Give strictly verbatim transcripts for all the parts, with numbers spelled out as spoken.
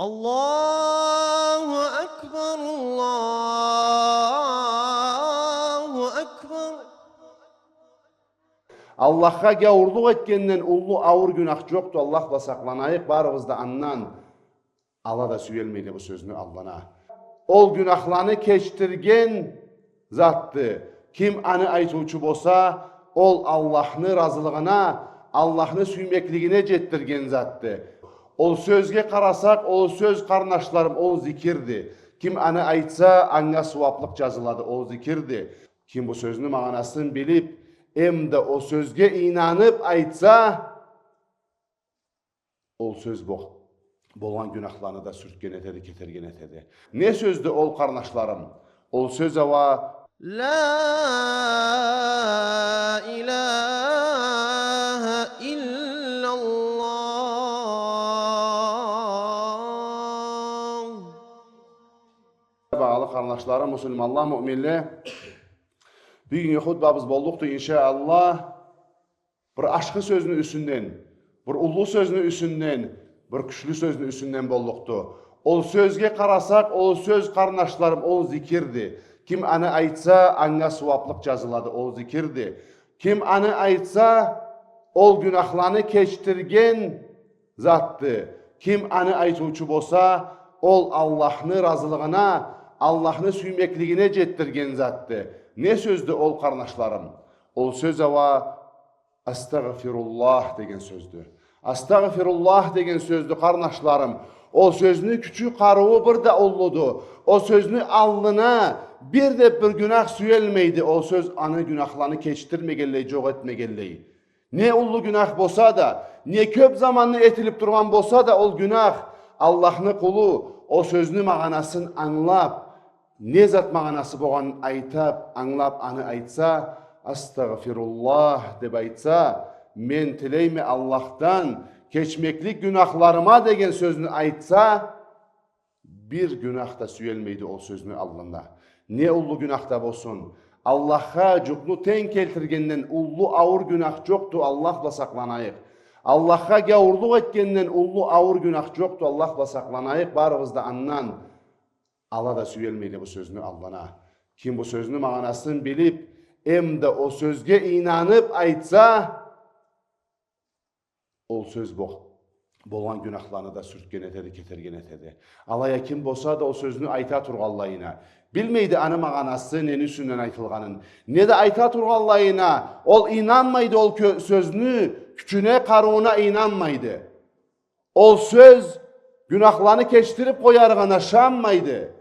الله أكبر، الله أكبر. Аллахха гяуурлукъ этгенден уллу ауур гюнах джокъду, Аллах бла сакъланайыкъ барыбыз да андан. Аллах да сюелмейди бу сёзню аллына. Ол гюнахланы кечдирген затды. Ким аны айтыучу болса, ол Аллахны разылыгъына, Аллахны сюймеклигине джетдирген затды. Ол сёзге къарасакъ, ол сёз, къарнашларым, ол зикирди. Ким аны айтса, анга сууаблыкъ джазылады, ол зикирди. Ким бу сёзню магъанасын билиб, эмда ол сёзге ийнаныб айтса, ол сёз бо-, болгъан гюнахланы да сюртген этеди, кетерген этеди. Не сёздю ол, къарнашларым? Ол сёз ала: لا إله إلا الله. Багъалы къарнашларым, муслиманла, муъминле, бюгюннгю хутбабыз боллукъду, иншаАллах, бир ашхы сёзню юсюнден, бир уллу сёзню юсюнден, бир кючлю сёзню юсюнден боллукъду. Ол сёзге къарасакъ, ол сёз, къарнашларым, ол зикирди. Ким аны айтса, анга сууаблыкъ джазылады, ол зикирди. Ким аны айтса, ол гюнахланы кечдирген затды. Ким аны айтыучу болса, ол Аллахны разылыгъына, Аллахны сюймеклигине джетдирген затды. Не сёздю ол, къарнашларым? Ол сёз ала «Астагъфируллах» деген сёздю. «Астагъфируллах» деген сёздю, къарнашларым. Ол сёзню кючю, къарыуу бир да уллуду. Ол сёзню аллына бир да бир гюнах сюелмейди. Ол сёз аны гюнахланы кечдирмегенлей, джокъ этмегенлей. Не уллу гюнах болса да, не кёб заманны этилиб тургъан болса да ол гюнах, Аллахны къулу ол сёзню магъанасын ангылаб, не зат магъанасы болгъанын айтыб, ангылаб, аны айтса, «Астагъфируллах» деб айтса, «Мен тилейме Аллахдан кечмеклик гюнахларыма» деген сёзню айтса, бир гюнах да сюелмейди ол сёзню аллында. Не уллу гюнах да болсун, Аллахха джукъну тенг келтиргенден уллу ауур гюнах джокъду, Аллах бла сакъланайыкъ. Аллахха гяуурлукъ этгенден уллу ауур гюнах джокъду, Аллах бла сакъланайыкъ барыбыз да андан. Аллах да сюелмейди бу сёзню аллына. Ким бу сёзню магъанасын билиб, эмда ол сёзге ийнаныб айтса, ол сёз бо-, болгъан гюнахланы да сюртген этеди, кетерген этеди. Алай а ким болса да ол сёзню айта тургъанлайына, билмейди аны магъанасы, нени юсюнден айтылгъанын, не да айта тургъанлайына, ол ийнанмайды, ол кё-, сёзню кючюне, къарыууна ийнанмайды. Ол сёз гюнахланы кечдириб къоярыгъына ышанмайды.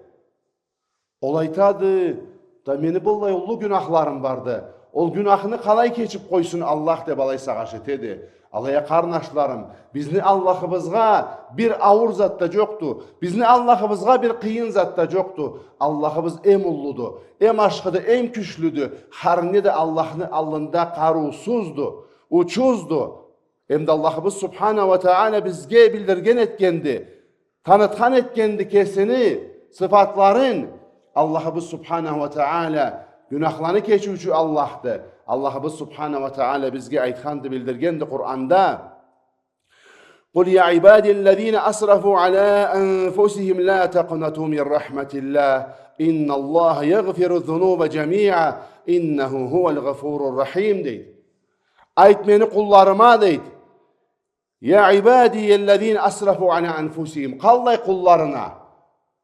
Ол айтады: «Да мени быллай уллу гюнахларым барды. Ол гюнахны къалай кечиб къойсун Аллах?» — деб алай сагъыш этеди. Алай а, къарнашларым, бизни Аллахыбызгъа бир ауур зат да джокъду. Бизни Аллахыбызгъа бир къыйын зат да джокъду. Аллахыбыз эм уллуду, эм ашхыды, эм кючлюдю. Хар не да Аллахны аллында къарыусузду, учузду. Эмда Аллахыбыз Субхана уа Тагъала бизге билдирген этгенди, танытхан этгенди кесини сыфатларын. Аллахыбыз Субхана уа Тагъала гюнахланы кечиучю Аллахды. Аллахыбыз Субхана уа Тагъала бизге айтханды, билдиргенди Къуранда: قل يا عبادي الذين أسرفوا على أنفسهم لا تقنطوا من رحمة الله إن الله يغفر الذنوب جميعا إنه هو الغفور الرحيم, дейди. Айт мени къулларыма, дейди. يا عبادي الذين أسرفوا على أنفسهم. Къаллай къулларына,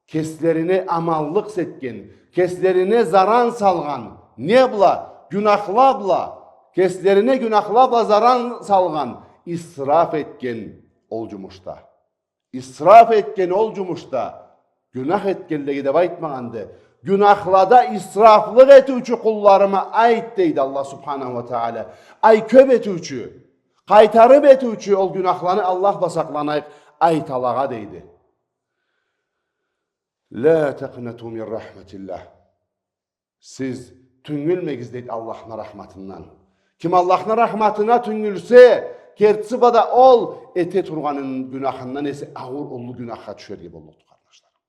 кеслерине аманлыкъ этген, кеслерине заран салгъан, не бла? Гюнахла бла. Кеслерине гюнахла бла заран салгъан, исраф этген ол джумушда. Исраф этген ол джумушда. Гюнах этгенлеге деб айтмагъанды. Гюнахлада исрафлыкъ этиучю къулларыма айт, дейди Аллах Субхана уа Тагъала. Ай, кёб этиучю, къайтарыб этиучю ол гюнахланы, Аллах бла сакъланайыкъ, айт алагъа, дейди. لا تقنطوا من رحمة الله. Сиз тюнгюлмегиз, дейди, Аллахны рахматындан. Ким Аллахны рахматына тюнгюлсе, кертиси бла да ол эте тургъаны гюнахындан эсе ауур уллу гюнахха тюшерге боллукъду, къарнашларым.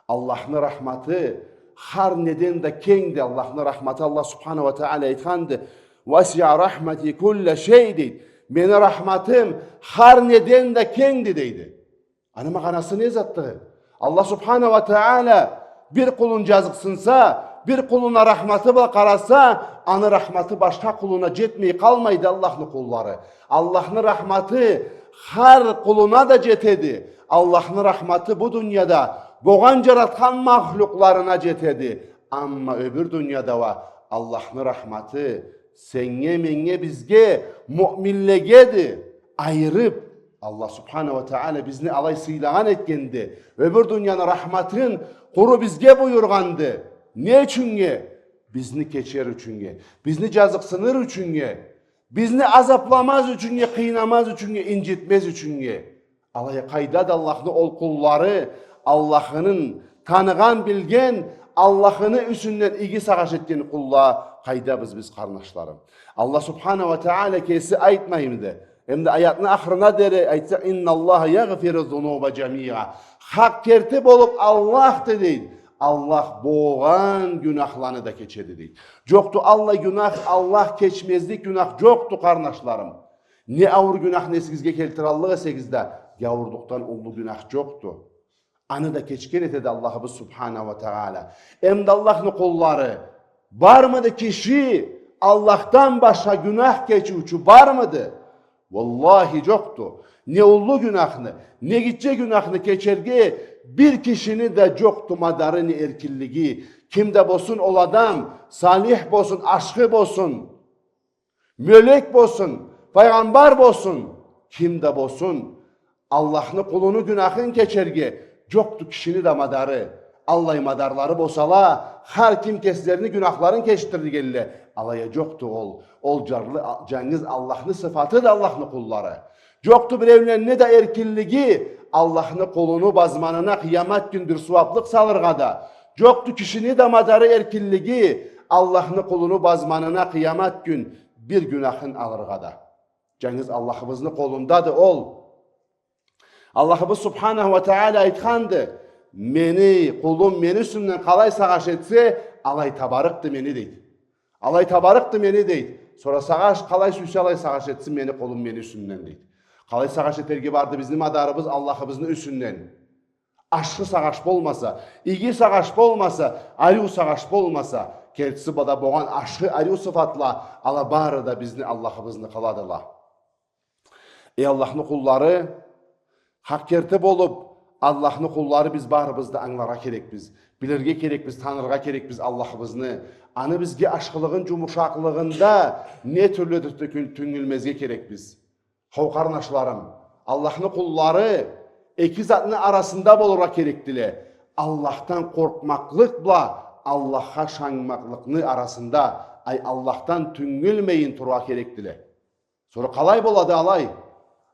Аллахны рахматы хар неден да кенгди. Аллахны рахматы, Аллах Субхана уа Тагъала айтханды: وسع رحمتي كل شيء, дейди. Мени рахматым хар неден да кенгди, дейди. Аны магъанасы не затды? Аллах субхана уа тагъала бир къулун джазыкъсынса, бир къулуна рахматы бла къараса, аны рахматы башха къулуна джетмей къалмайды, Аллахны къуллары. Аллахны рахматы хар къулуна да джетеди. Аллахны рахматы бу дунияда богъан джаратхан махлукъларына джетеди. Амма ёбюр дунияда уа Аллахны рахматы сеннге, меннге, бизге, муъминлегеди. Айырыб, Аллах субхана уа тагъала бизни алай сыйлагъан этгенди. Ёбюр дунияны рахматын къуру бизге буюргъанды. Не ючюннге? Бизни кечер ючюннге. Бизни джазыкъсыныр ючюннге. Бизни азабламаз ючюннге, къыйнамаз ючюннге, инджитмез ючюннге. Алай а къайдады Аллахны ол къуллары, Аллахыны таныгъан, билген, Аллахыны юсюнден иги сагъыш этген къулла къайдабыз биз, къарнашларым? Аллах субхана уа тагъала кеси айтмаймыды? Эм да аятны ахырына дери айтса: «Инналлаха ягъфиру зунуба джамиа». Хакъ керти болуб Аллахды, дейди. Аллах богъан гюнахланы да кечеди, дейди. Джокъду аллай гюнах, Аллах кечмезлик гюнах джокъду, къарнашларым. Не ауур гюнахны эсигизге келтираллыкъ эсегиз да, гяуурлукъдан уллу гюнах джокъду. Аны да кечген этеди Аллахыбыз субхана уа тагъала. Эм да Аллахны къуллары, бармыды киши Аллахдан башха гюнах кечиучю, бармыды? Уаллахи, джокъду. Не уллу гюнахны, не гитче гюнахны кечерге бир кишини да джокъду мадары, не эркинлиги. Ким да болсун ол адам, салих болсун, ашхы болсун, мёлек болсун, файгъамбар болсун, ким да болсун, Аллахны къулуну гюнахын кечерге джокъду кишини да мадары. Аллай мадарлары болсала, хар ким кеслерини гюнахларын кечдиргенле. Алай а джокъду ол. Ол джарлы, а-, джангыз Аллахны сыфатыды Аллахны къуллары. Джокъду биреулени да эркинлиги, Аллахны къулуну базманына къыямат кюн бир сууаблыкъ салыргъа да. Джокъду кишини да мадары, эркинлиги, Аллахны къулуну базманына къыямат кюн бир гюнахын алыргъа да. Джангыз Аллахыбызны къолундады ол. Аллахыбыз субханаху уа тагъала айтханды: «Мени къулум мени юсюмден къалай сагъыш этсе, алай табарыкъды мени», — дейди. «Алай табарыкъды мени», — дейди. Сора сагъыш, къалай сюйсе, алай сагъыш этсин мени къулум мени юсюмден, дейди. Къалай сагъыш этерге барды бизни мадарыбыз Аллахыбызны юсюнден? Ашхы сагъыш болмаса, иги сагъыш болмаса, ариу сагъыш болмаса, кертиси бла да богъан ашхы, ариу сыфатла, ала бары да бизни Аллахыбызныкъыладыла. Эй Аллахны къуллары, хакъ керти болуб, Аллахны къуллары, биз барыбыз да ангыларгъа керекбиз, билирге керекбиз, таныргъа керекбиз Аллахыбызны. Аны бизге ашхылыгъын, джумушакълыгъында не тюрлю да тюн-, тюнгюлмезге керекбиз. Хоу, къарнашларым, Аллахны къуллары эки затны арасында болургъа керекдиле. Аллахдан къоркъмакълыкъ бла Аллахха ышанмакълыкъны арасында, ай, Аллахдан тюнгюлмейин турургъа керекдиле. Сора къалай болады алай?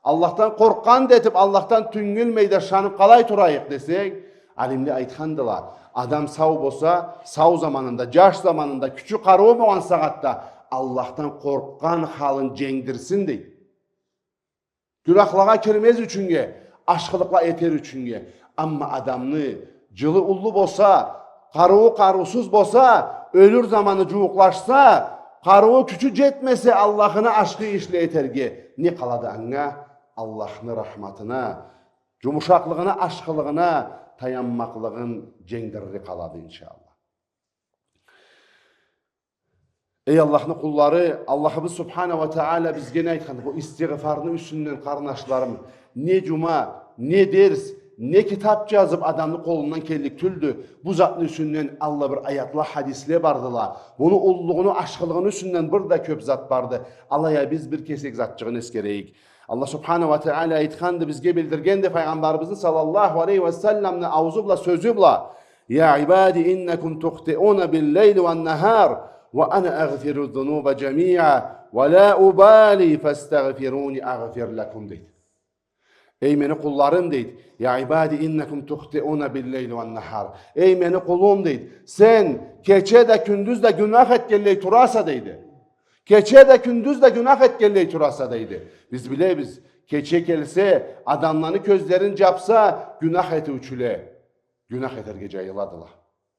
Аллахдан къоркъгъан да этиб, Аллахдан тюнгюлмей да ышаныб къалай турайыкъ десенг, алимле айтхандыла: адам сау болса, сау заманында, джаш заманында, кючю, къарыуу болгъан сагъатда Аллахдан къоркъгъан халын дженгдирсин, дейди. Гюнахлагъа кирмез ючюннге, ашхылыкъла этер ючюннге. Амма адамны джылы уллу болса, къарыуу къарыусуз болса, ёлюр заманы джууукълашса, къарыуу кючю джетмесе, Аллахына ашхы ишле этерге, не къалады анга? Аллахны рахматына, джумушакълыгъына, ашхылыгъына таянмакълыгъын дженгдирирге къалады, иншаллах. Эй Аллахны къуллары, Аллахыбыз субхана уа тагъала бизге не айтханды? Бу истигъфарны юсюнден, къарнашларым, не джума, не дерс, не китаб джазыб адамны къолундан келлик тюлдю. Бу затны юсюнден аллай бир аятла, хадисле бардыла. Муну уллулугъуну, ашхылыгъыны юсюнден бир да кёб зат барды. Алай а биз бир кесек затчыгъын эсгерейик. Аллах субхана уа тагъала айтханды, бизге билдиргенди Файгъамбарыбызны саллаллаху алейхи уа салламны ауузу бла, сёзю бла: «يا عباد إنكم تخطئون بالليل والنهار وأنا أغفر الذنوب جميعا ولا أبالي فاستغفروني أغفر لكم», — дейди. «Эй мени къулларым», — дейди. «يا عباد إنكم تخطئون بالليل والنهار». «Эй мени къулум», — дейди, — «сен кече да, кюндюз да гюнах этгенлей тураса», — дейди. «Кече да, кюндюз да гюнах этгенлей тураса», — дейди. Биз билебиз, кече келсе, адамланы кёзлерин джабса, гюнах этиучюле гюнах этерге джайыладыла.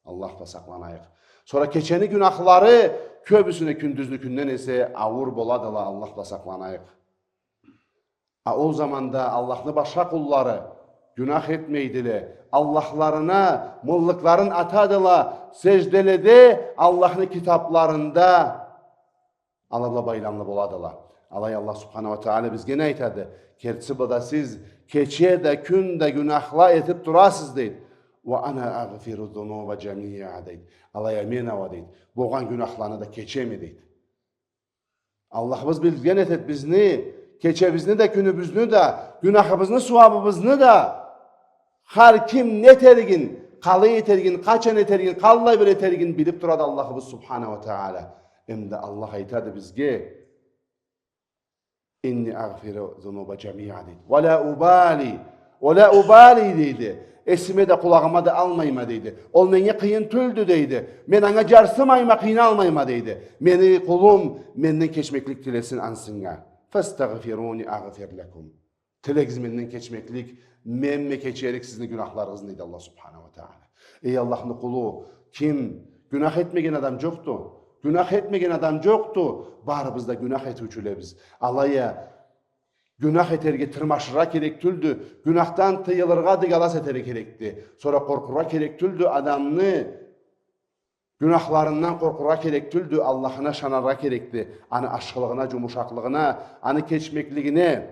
Аллах бла сакъланайыкъ. Сора кечени гюнахлары кёбюсюне кюндюзнюкюнден эсе ауур боладыла. Аллах бла сакъланайыкъ. А ол заманда Аллахны башха къуллары, Гюнах этмейдиле. Аллахларына мыллыкларын атадыла. Сежделеде Аллахны китабларында ала бла байламлы боладыла. Алай Аллах субханаху уа тагъала бизге не айтады? Кертиси бла да сиз кече да, кюн да гюнахла этип турасыз, дейди. Уа ана агъфиру зунуба джамиа, дейди. Алай а мен а уа, дейди, болгъан гюнахланы да кечеме, дейди. Аллахыбыз билген этед бизни, кечебизни да, кюнюбюзню да, гюнахыбызны, сууабыбызны да. Хар ким не этеригин, къалай этеригин, къачан этеригин, къаллай бир этеригин билип турады Аллахыбыз субханаху уа тагъала. Эмда Аллах айтады бизге: «Инни агъфиру зунуба джамиа», дейди. «Уа ла убали, уа ла убали», дейди. «Эсиме да, къулагъыма да алмайма», дейди. «Ол меннге къыйын тюлдю», дейди. «Мен анга джарсымайма, къыйналмайма», дейди. «Мени къулум менден кечмеклик тилесин ансынга». «Фастагъфируни агъфир лакум». Тилегиз менден кечмеклик, менме кечерик сизни гюнахларыгъызны, дейди Аллах субханаху уа тагъала. Эй Аллахны къулу, ким гюнах этмеген адам джокъду? Гюнах этмеген адам джокъду. Барыбыз да гюнах этиучюлебиз. Алай а гюнах этерге тырмашыргъа керек тюлдю. Гюнахдан тыйылыргъа дыгалас этерге керекди. Сора къоркъургъа керек тюлдю адамны. Гюнахларындан къоркъургъа керек тюлдю, Аллахына ышанаргъа керекди. Аны ашхылыгъына, джумушакълыгъына, аны кечмеклигине.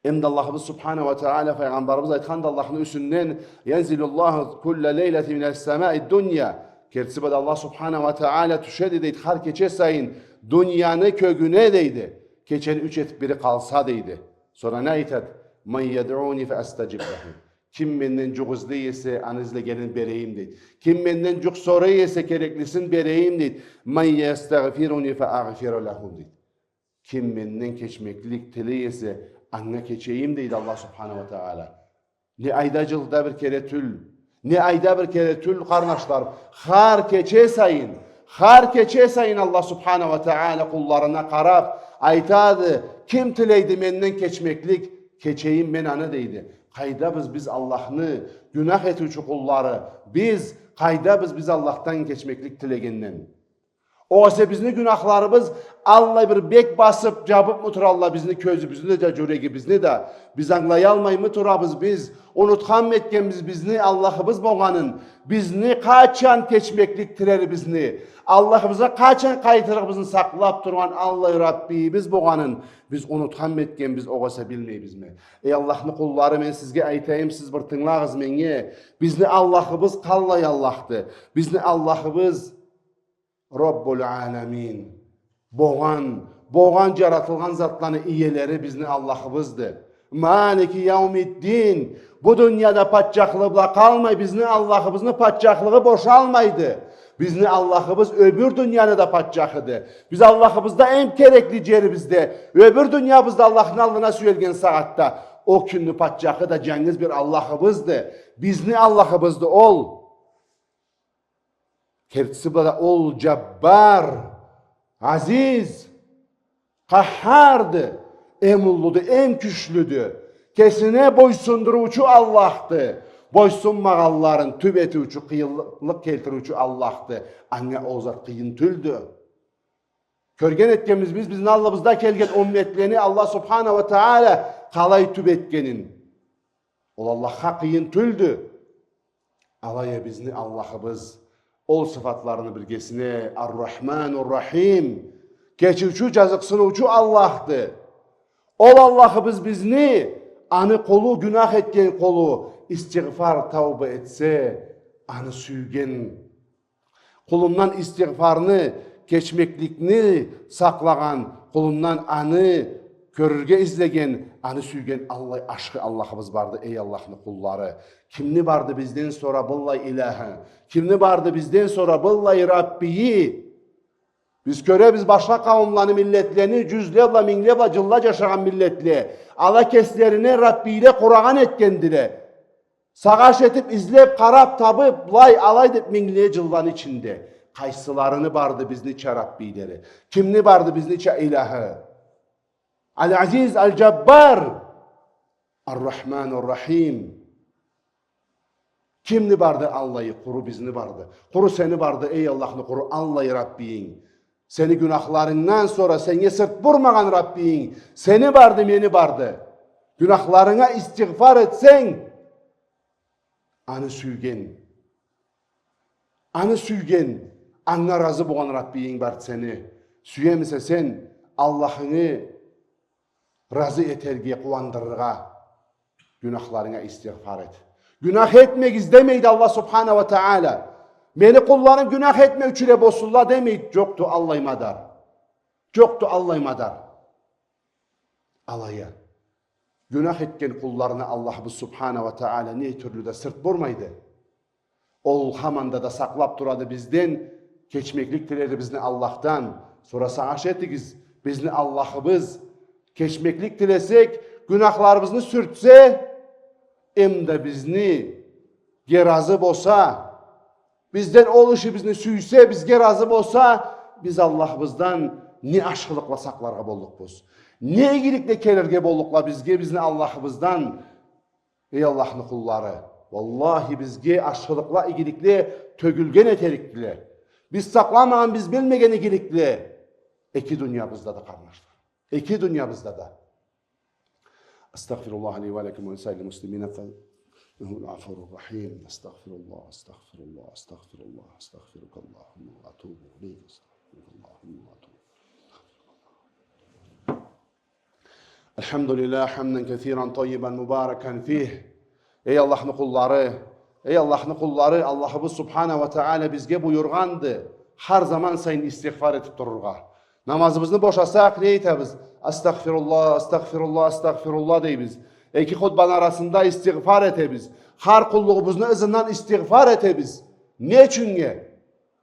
Эмда Аллахыбыз субханаху уа тагъала, файгъамбарыбыз айтханды Аллахны юсюнден: «Янзилуллаху кулла лейлатин минас самаи дунья». Кертиси бла да Аллах субханаху уа тагъала тюшеди, дейди, хар кече сайын дунияны кёгюне, дейди. Кечени юч этип бири къалса, дейди. Сора не айтады? «Ман ядъуни фа астаджиб лаху». Ким менден джукъ излей эсе, аны излегенин берейим, дейди. Ким менден джукъ сорай эсе, кереклисин берейим, дейди. «Ман ястагъфируни фа агъфира лаху», дейди. Ким менден кечмеклик тилей эсе, анга кечейим, дейди Аллах субханаху уа тагъала. Не айда, джылда бир кере тюл, не айда бир кере тюл, къарнашларым. Хар кече сайын, хар кече сайын Аллах субханаху уа тагъала къулларына къарап айтады: «Ким тилейди менден кечмеклик, кечейим мен аны», дейди. Къайдабыз биз Аллахны гюнах этиучю къуллары? Биз къайдабыз биз Аллахдан кечмеклик тилегенден? Огъесе бизни гюнахларыбыз аллай бир бек басып, джабыпмы туралла бизни кёзюбюзню да, джюрегибизни да? Биз ангылаялмаймы турабыз биз? Унутханмы этгенбиз бизни Аллахыбыз болгъанын? Бизни къачан кечмеклик тилерибизни, Аллахыбызгъа къачан къайтырыгъыбызны сакълап тургъан аллай Раббийибиз болгъанын биз унутханмы этгенбиз, огъесе билмейбизми? Эй Аллахны къуллары, мен сизге айтайым, сиз бир тынгылагъыз меннге. Бизни Аллахыбыз къаллай Аллахды? Бизни Аллахыбыз Раббул аламин. Болгъан, болгъан джаратылгъан затланы иелери бизни Аллахыбызды. Малики яумиддин. Бу дунияда патчахлыгъы бла къалмай, бизни Аллахыбызны патчахлыгъы бошалмайды. Бизни Аллахыбыз ёбюр дунияны да патчахыды. Биз Аллахыбызда эм керекли джерибизде, ёбюр дуниябызда Аллахны аллына сюелген сагъатда, ол кюнню патчахы да джангыз бир Аллахыбызды. Бизни Аллахыбызды ол. Кертиси бла да ол Джаббар, Азиз, Къаххарды, эм уллуду, эм кючлюдю. Кесине бойсундуруучу Аллахды. Бойсунмагъанларын тюп этиучю, къыйынлыкъ келтириучю Аллахды. Анга ол зат къыйын тюлдю. Кёрген этгенбиз биз, бизни аллыбызда келген умметлени Аллах субханаху уа тагъала къалай тюп этгенин. Ол Аллахха къыйын тюлдю. Алай а бизни Аллахыбыз ол сыфатларыны биргесине Ар-Рахману Рахим, кечиучю, джазыкъсыныучу Аллахды. Ол Аллахыбыз бизни, аны къулу, гюнах этген къулу, истигъфар, тауба этсе, аны сюйген, къулундан истигъфарны, кечмекликни сакълагъан, къулундан аны кёрюрге излеген, аны сюйген аллай ашхы Аллахыбыз барды, эй Аллахны къуллары. Кимни барды бизден сора быллай илахы? Кимни барды бизден сора быллай Раббийи? Биз кёребиз башха къауумланы, миллетлени, джюзле бла, мингле бла джылла джашагъан миллетле. Ала кеслерине Раббийле къурагъан этгендиле. Сагъыш этип, излеп, къарап, табып, былай, алай деп мингле джылланы ичинде. Къайсыларыны барды бизнича Раббийлери? Кимни барды бизнича илахы? Аль-Азиз, Аль-Джаббар, Ар-Рахман, Ар-Рахим. Кимни барды аллайы? Къуру бизни барды. Къуру сени барды, эй Аллахны къуру, аллай Раббийинг. Сени гюнахларынгдан сора сеннге сырт бурмагъан Раббийинг сени барды, мени барды. Гюнахларынга истигъфар этсенг, аны сюйген, аны сюйген, анга разы болгъан Раббийинг барды сени. Сюемисе сен Аллахынгы разы этерге, къууандырыргъа, гюнахларынга истигъфар эт. Гюнах этмегиз демейди Аллах субхана уа тагъала. Мени къулларым гюнах этмеучюле болсунла демейди. Джокъду аллай мадар. Джокъду аллай мадар. Алай а, гюнах этген къулларына Аллахыбыз субхана уа тагъала не тюрлю да сырт бурмайды. Ол хаманда да сакълаб турады бизден. Кечмеклик тилербиз бизни Аллахдан. Сора сагъыш этигиз, бизни Аллахыбыз, кечмеклик тилесек, гюнахларыбызны сюртсе, эмда бизни ге разы болса, бизден ол ишибизни сюйсе, бизге разы болса, биз Аллахыбыздан не ашхылыкъла сакъларгъа боллукъбуз? Не игиликле келирге боллукъла бизге бизни Аллахыбыздан? Эй Аллахны къуллары, уаллахи, бизге ашхылыкъла, игиликле тёгюлген этерикдиле. Биз сакъламагъан, биз билмеген игиликле. Эки дуниябызда да, къарнашла. Эки дуниябызда да. أستغفر الله لي ولكم ولسائر المسلمين فإنه الغفور الرحيم. أستغفر الله، أستغفر الله، أستغفر الله، أستغفرك اللهم وأتوب إليك. أستغفرك اللهم وأتوب إليك. الحمد لله حمدا كثيرا طيبا مباركا فيه. Эй Аллахны къуллары, эй Аллахны къуллары, Аллахыбыз субхана уа тагъала бизге буюргъанды хар заман сайын истигъфар этиб турургъа. Намазыбызны бошасакъ, не айтабыз? Астагъфируллах, астагъфируллах, астагъфируллах дейбиз. Эки хутбаны арасында истигъфар этебиз. Хар къуллугъубузну ызындан истигъфар этебиз. Не ючюннге?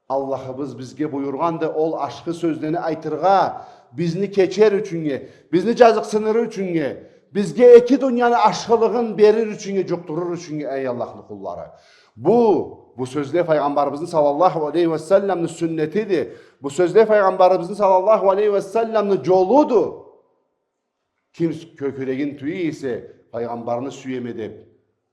Аллахыбыз бизге буюргъанды ол ашхы сёзлени айтыргъа, бизни кечер ючюннге, бизни джазыкъсыныры ючюннге, бизге эки дунияны ашхылыгъын берир ючюннге, джукъдурур ючюннге, эй Аллахны къуллары. Бу, бу сёзле Файгъамбарыбызны саллаллаху алейхи ва салламны сюннетиди. Бу сёзле Файгъамбарыбызны саллаллаху алейхи ва салламны джолуду. Ким кёкюрегин тюе эсе, Файгъамбарны сюеме деб,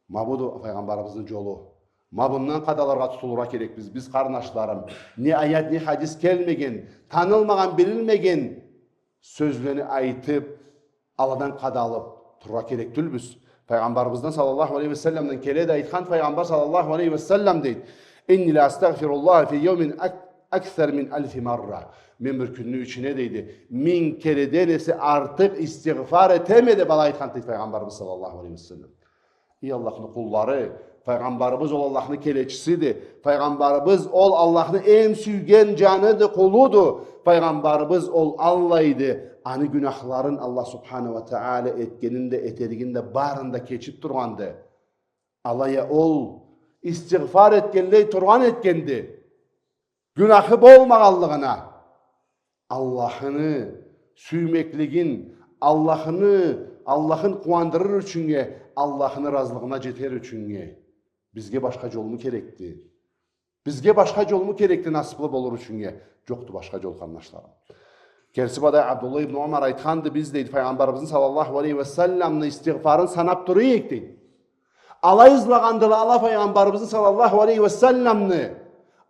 ма буду Файгъамбарыбызны джолу. Ма бундан къадалыргъа тутулургъа керекбиз биз, къарнашларым. Не аят, не хадис келмеген, танылмагъан, билинмеген сёзлени айтыб, аладан къадалыб турургъа керек тюлбюз. Файгъамбарыбыздан саллаллаху алейхи ва салламдан келеди, айтхан Файгъамбар саллаллаху алейхи ва саллам дейди: إني لأستغفر الله في يوم أك-، أكثر من ألف مرة. Мен бир кюнню ичине, дейди, минг кереден эсе артыкъ истигъфар этеме деб, алай айтхан дейди Файгъамбарыбыз саллаллаху алейхи ва саллам. Эй Аллахны къуллары, Файгъамбарыбыз ол Аллахны келечисиди. Файгъамбарыбыз ол Аллахны эм сюйген джаныды, къулуду. Файгъамбарыбыз ол аллайды. Аны гюнахларын Аллах субхана ва тагъала этгенин да, этеригин да, барын да кечиб тургъанды. Алай а ол истигъфар этгенлей тургъан этгенди. Гюнахы болмагъанлыгъына, Аллахыны сюймеклигин, Аллахыны, Аллахын къууандырыр ючюннге, Аллахыны разылыгъына джетер ючюннге. Бизге башха джолму керекди? Бизге башха джолму керекди насыблы болур ючюннге? Джокъду башха джол, къарнашларым. Керти бла да Абдуллах ибн Умар айтханды, биз, дейди, Файгъамбарыбызны саллаллаху алейхи ва салламны истигъфарын санаб тура эдик, дейди. Алай ызлагъандыла ала Файгъамбарыбызны саллаллаху алейхи ва салламны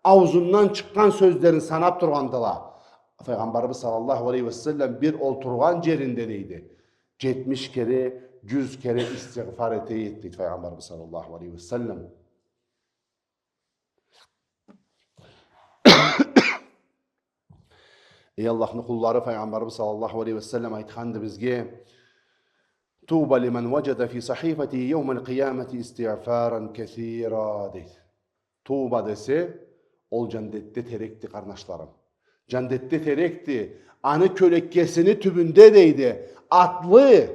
аузундан чыкъгъан сёзлерин санаб тургъандыла. Файгъамбарыбыз саллаллаху алейхи ва саллам бир олтургъан джеринде, дейди, джетмиш кере, джюз кере истигъфар эте эди, дейди, Файгъамбарыбыз саллаллаху алейхи ва саллам. Эй Аллахны къуллары, Файгъамбарыбыз саллаллаху алейхи ва саллам айтханды бизге: طوبى لمن وجد في صحيفته يوم القيامة استغفارا كثيرا, дейди. Туба десе, ол джандетде терекди, къарнашларым. Джандетде терекди. Аны кёлеккесини тюбюнде, дейди, атлы,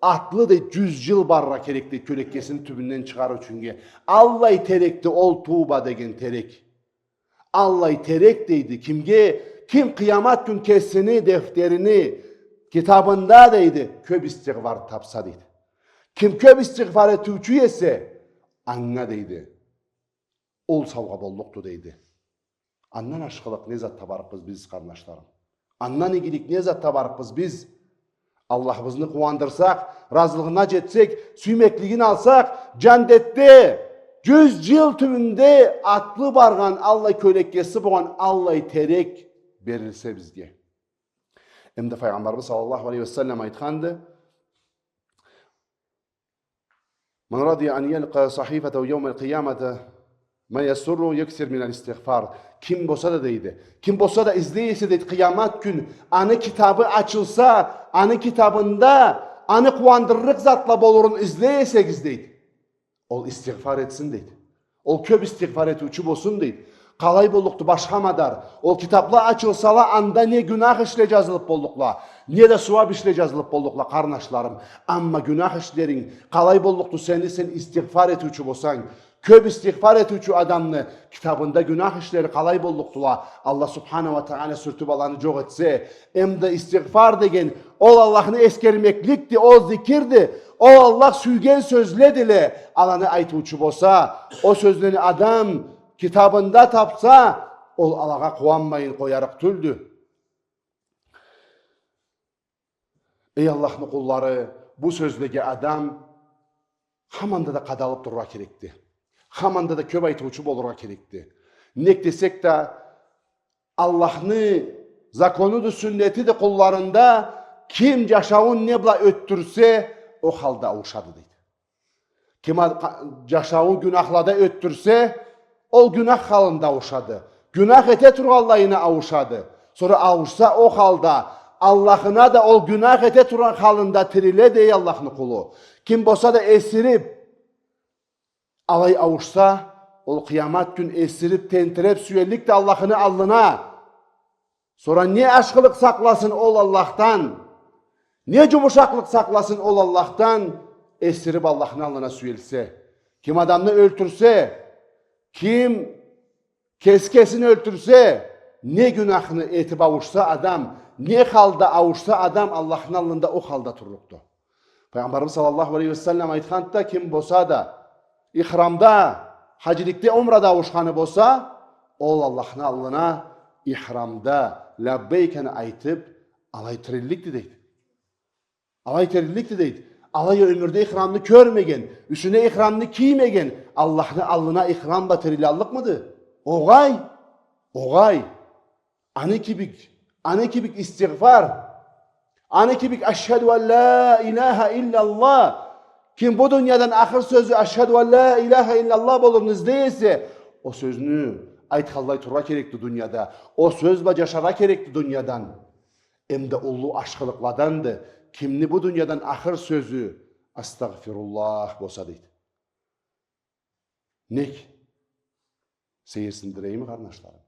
атлы, дейди, джюз джыл барыргъа керекди кёлеккесини тюбюнден чыгъар ючюннге. Аллай терекди ол туба деген терек. Аллай терек, дейди, кимге, ким къыямат кюн кесини дефтерини, китабында, дейди, кёб истигъфар табса, дейди. Ким кёб истигъфар этиучю эсе, анга, дейди, ол саугъа боллукъду, дейди. Андан ашхылыкъ не зат табарыкъбыз биз, къарнашларым? Андан игилик не зат табарыкъбыз биз? Аллахыбызны къууандырсакъ, разылыгъына джетсек, сюймеклигин алсакъ, джандетде джюз джыл тюбюнде атлы баргъан, аллай кёлеккеси болгъан аллай терек берилсе бизге. Эм да Файгъамбарыбыз саллаллаху алейхи ва саллам айтханды: من رضي أن يلقى صحيفته يوم القيامة ما يسره يكثر من الاستغفار. Ким болса да, дейди, ким болса да излей эсе, дейди, къыямат кюн аны китабы ачылса, аны китабында аны къууандырырыкъ затла болурун излей эсегиз, дейди, ол истигъфар этсин, дейди. Ол кёб истигъфар этиучю болсун, дейди. Къалай боллукъду башха мадар? Ол китабла ачылсала, анда не гюнах ишле джазылыб боллукъла, не да сууаб ишле джазылыб боллукъла, къарнашларым. Амма гюнах ишлеринг къалай боллукъду сени, сен истигъфар этиучю болсанг? Кёб истигъфар этиучю адамны китабында гюнах ишлери къалай боллукъдула? Аллах субханаху уа тагъала сюртюб аланы джокъ этсе, эмда истигъфар деген ол Аллахны эсгермекликди, ол зикирди, ол Аллах сюйген сёзледиле. Аланы айтыучу болса, ол сёзлени адам китабында табса, ол алагъа къууанмайын къоярыкъ тюлдю. Эй Аллахны къуллары, бу сёзлеге адам хаманда да къадалыб турургъа керекди. Хаманда да кёб айтыучу болургъа керекди. Нек десек да, Аллахны законуду, сюннетиди къулларында, ким джашауун не бла ётдюрсе, ол халда ауушады, дейди. Ким а-, къа-, джашауун гюнахлада ётдюрсе, ол гюнах халында ауушады. Гюнах эте тургъанлайына ауушады. Сора ауушса, ол халда Аллахына да ол гюнах эте тургъан халында тириледи, эй Аллахны къулу. Ким болса да эсириб, алай ауушса, ол къыямат кюн эсириб, тентиреб сюелликди Аллахны аллына. Сора не ашхылыкъ сакъласын ол Аллахдан, не джумушакълыкъ сакъласын ол Аллахдан, эсириб Аллахны аллына сюелсе. Ким адамны ёлтюрсе, ким кеси кесин ёлтюрсе, не гюнахны этиб ауушса адам, не халда ауушса адам, Аллахны аллында ол халда турлукъду. Пайгъамбарыбыз саллаллаху алейхи ва саллам айтханды да, ким болса да ихрамда, хаджиликде, умрада ауушханы болса, ол Аллахны аллына ихрамда ляббейканы айтыб, алай тирилликди, дейди. Алай тирилликди, дейди. Алай ёмюрде ихрамны кёрмеген, юсюне ихрамны киймеген Аллахны аллына ихрам бла тирилаллыкъмыды? Огъай, огъай. Аны кибик, аны кибик истигъфар, аны кибик «Ашхаду ан ля иляха илляллах». Ким бу дуниядан ахыр сёзю «Ашхаду ан ля иляха илляллах» болурун излей эсе, ол сёзню айтханлай турургъа керекди дунияда, ол сёз бла джашаргъа керекди дуниядан. Эмда уллу ашхылыкъладанды, кимни бу дуниядан ахыр сёзю «Астагъфируллах» болса, дейди. Нек? Сейирсиндирейим, къарнашларым.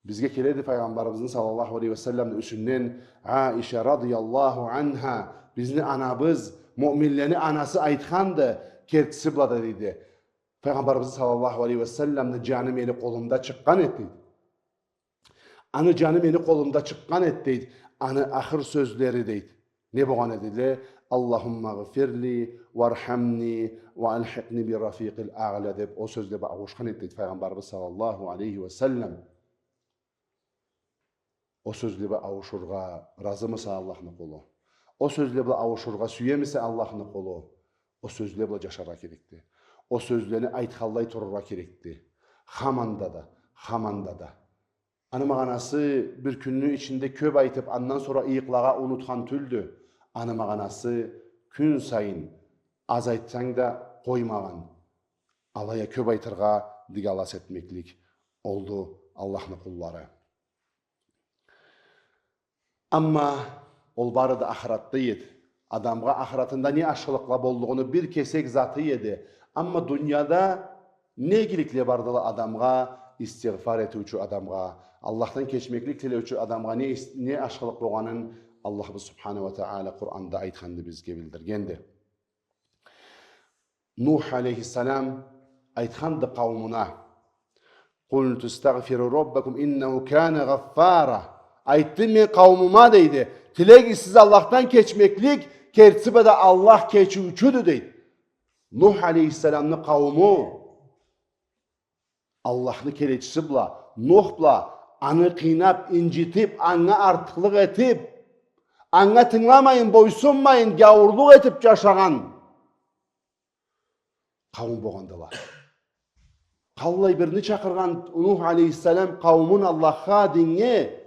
Бизге келеди Пайгъамбарыбызны саллаллаху алейхи ва салламны юсюнден Аиша радияллаху анха, бизни анабыз, муъминлени анасы айтханды, кертиси бла да, дейди. Пайгъамбарыбызны саллаллаху алейхи ва салламны джаны мени къолумда чыкъгъан эди, дейди. Аны джаны мени къолумда чыкъгъан эди, дейди. Аны ахыр сёзлери, дейди, не болгъан эдиле? «Аллахумма гъфирли, вархамни, ва алхикъни би рафикъил аъля», деб, ол сёзле бла ауушхан эди, дейди, Пайгъамбарыбыз саллаллаху алейхи ва саллам. Ол сёзле бла ауушургъа разымыса, Аллахны къулу? Ол сёзле бла ауушургъа сюемисе, Аллахны къулу? Ол сёзле бла джашаргъа керекди. Ол сёзлени айтханлай турургъа керекди. Хаманда да, хаманда да. Аны магъанасы бир кюнню ичинде кёб айтыб, андан сора ыйыкълагъа унутхан тюлдю. Аны магъанасы кюн сайын, аз айтсанг да къоймагъан, алай а кёб айтыргъа дыгалас этмеклик олду, Аллахны къуллары. Амма ол бары да ахыратда эди. Адамгъа ахыратында не ашхылыкъла боллугъуну бир кесек заты эди. Амма дунияда не игиликле бардыла адамгъа, истигъфар этиучю адамгъа, Аллахдан кечмеклик тилеучю адамгъа не ис-, не ашхылыкъ болгъанын Аллахыбыз субханаху уа тагъала Къуранда айтханды, бизге билдиргенди. Нух алейхиссалам айтханды къауумуна: «Къулту стагъфиру раббакум иннаху кана гъаффара». Айтдым мен къауумума, дейди, тилегиз сиз Аллахдан кечмеклик, кертиси бла да Аллах кечиучюдю, дейди. Нух алейхиссаламны къаууму Аллахны келечиси бла, Нух бла, аны къыйнап, инджитип, анга артыкълыкъ этип, анга тынгыламайын, бойсунмайын, гяуурлукъ этип джашагъан къауум болгъандыла. Къаллай бирни чакъыргъан Нух алейхиссалам къауумун Аллахха, диннге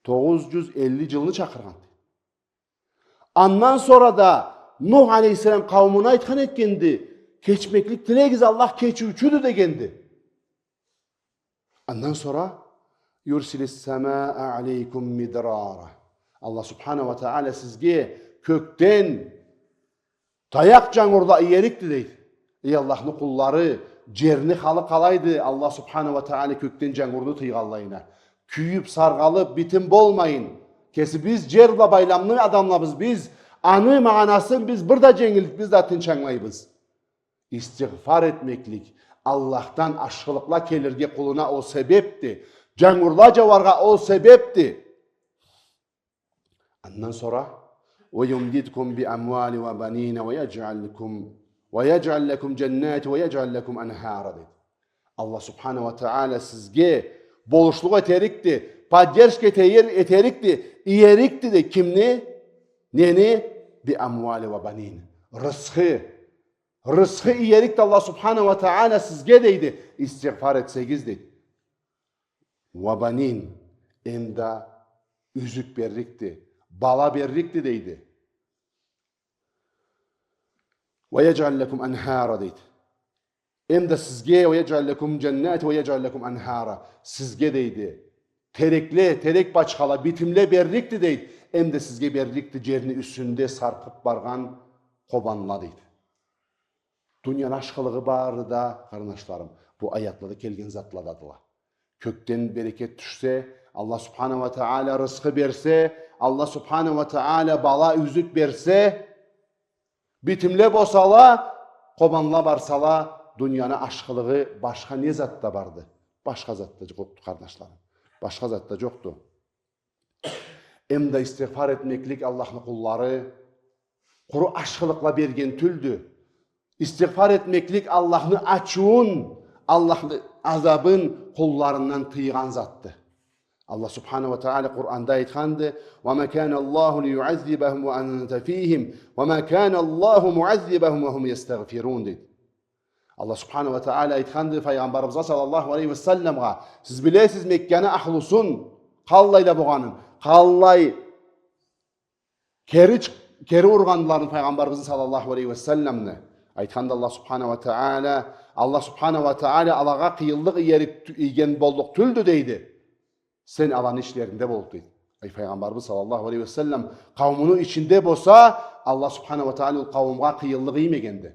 тогъуз джюз элли джылны чакъыргъан. Андан сора да Нух алейхиссалам къауумуна айтхан этгенди, кечмеклик тилегиз, Аллах кечиучюдю дегенди. Андан сора, يرسل السماء عليكم مدرارا. Аллах субхана уа тагъала сизге кёкден таякъ джангурла иерикди, дейди. Эй Аллахны къуллары, джерни халы къалайды, Аллах субхана уа тагъала кёкден джангурну тыйгъанлайына. Кюйюб, саргъалыб, битим болмайын. Кесибиз джер бла байламлы адамлабыз биз. Аны магъанасын биз бир да дженгиллик, биз да тынч ангылайбыз. Истигъфар этмеклик, Аллахдан ашхылыкъла келирге къулуна ол себебди. Джангурла джауаргъа ол себебди. Андан сора, ويمددكم بأموال وبنين ويجعل لكم، ويجعل لكم جنات ويجعل لكم أنهارا, дейди. Аллах субхана уа тагъала сизге болушлукъ этерикди, поддержка этер-, этерикди, иерикди, дейди. Кимни? Нени? بأموال وبنين. Рысхы. Рысхы иерикди Аллах субхана уа тагъала сизге, дейди, истигъфар этсегиз, дейди. وبنين, эм да юзюк берликди, бала берликди, дейди. ويجعل لكم أنهارا, дейди. Эм да сизге, ويجعل لكم جنات ويجعل لكم أنهارا. Сизге, дейди, терекле, терек бачхала, битимле берликди, дейди. Эм да сизге берликди джерни юсюнде саркъыб баргъан къобанла, дейди. Дунияны ашхылыгъы бары да, къарнашларым, бу аятлада келген затладыла. Кёкден берекет тюшсе, Аллах субхана уа тагъала рысхы берсе, Аллах субхана уа тагъала бала, юзюк берсе, битимле болсала, къобанла барсала, дунияны ашхылыгъы башха не затда барды? Башха затда джокъду, къарнашларым. Башха затда джокъду. Эм да истигъфар этмеклик, Аллахны къуллары, къуру ашхылыкъла берген тюлдю. Истигъфар этмеклик Аллахны ачыуун, Аллахны азабын къулларындан тыйгъан затды. Аллах субхана уа тагъала Къуранда айтханды: وما كان الله ليعذبهم وأنت فيهم وما كان الله معذبهم وهم يستغفرون, дейди. Аллах субхана уа тагъала айтханды Файгъамбарыбызгъа саллаллаху алейхи ва салламгъа: сиз билесиз Мекканы ахлусун, къаллайла болгъанын, къаллай кери чыкъ-, кери ургъанларын Файгъамбарыбызны саллаллаху алейхи ва салламны. Айтханды Аллах субхана уа тагъала, Аллах субхана уа тагъала алагъа къыйынлыкъ иерик тю-, ийген боллукъ тюлдю, дейди. Сен аланы ичлеринде болуб, дейди. Ай, Файгъамбарыбыз саллаллаху алейхи ва саллам къауумуну ичинде болса, Аллах субхана уа тагъала ол къауумгъа къыйынлыкъ иймегенди.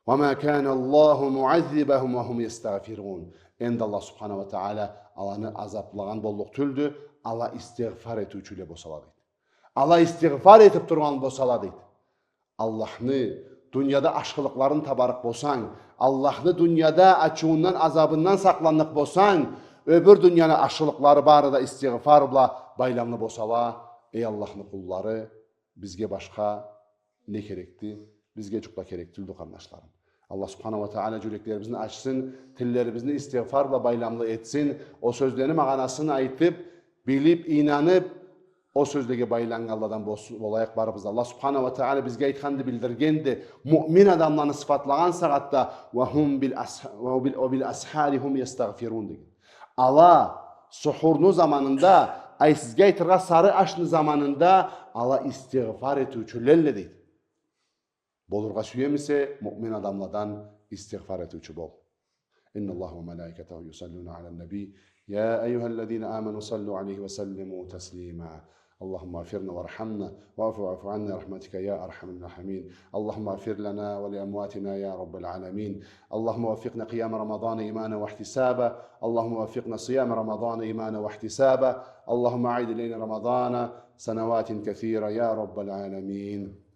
وما كان الله معذبهم وهم يستغفرون. Энди Аллах субхана уа тагъала аланы азаблагъан боллукъ тюлдю, ала истигъфар этиучюле болсала, дейди. Ала истигъфар этиб тургъан болсала, дейди. Аллахны дунияда ашхылыкъларын табарыкъ болсанг, Аллахны дунияда ачыуундан, азабындан сакъланныкъ болсанг, ёбюр дунияны ашхылыкълары бары да истигъфар бла байламлы болсала, эй Аллахны къуллары, бизге башха не керекди? Бизге джукъ да керек тюлдю, къарнашларым. Аллах субхана уа тагъала джюреклерибизни ачсын, тиллерибизни истигъфар бла байламлы этсин, ол сёзлени магъанасын айтыб, билиб, ийнаныб, ол сёзлеге байланнганладан бос-, болайыкъ барыбыз да. Аллах субхана уа тагъала бизге айтханды, билдиргенди, муъмин адамланы сыфатлагъан сагъатда: وهم بالأسح-، وبال-، وبالأسحار هم يستغفرون, деген. Ала сухурну заманында, ай, сизге айтыргъа, сары ашны заманында ала истигъфар этиучюлелле, дейди. Болургъа сюемисе, муъмин адамладан истигъфар этиучю бол. إن الله وملائكته يصلون على النبي، يا أيها الذين آمنوا صلوا عليه وسلموا تسليما. اللهم اغفرنا وارحمنا واعف واعف عنا برحمتك يا أرحم الراحمين. اللهم اغفر لنا ولأمواتنا يا رب العالمين. اللهم وفقنا قيام رمضان إيمانا واحتسابا. اللهم وفقنا صيام رمضان إيمانا واحتسابا. اللهم أعد إلينا رمضان سنوات كثيرة يا رب العالمين.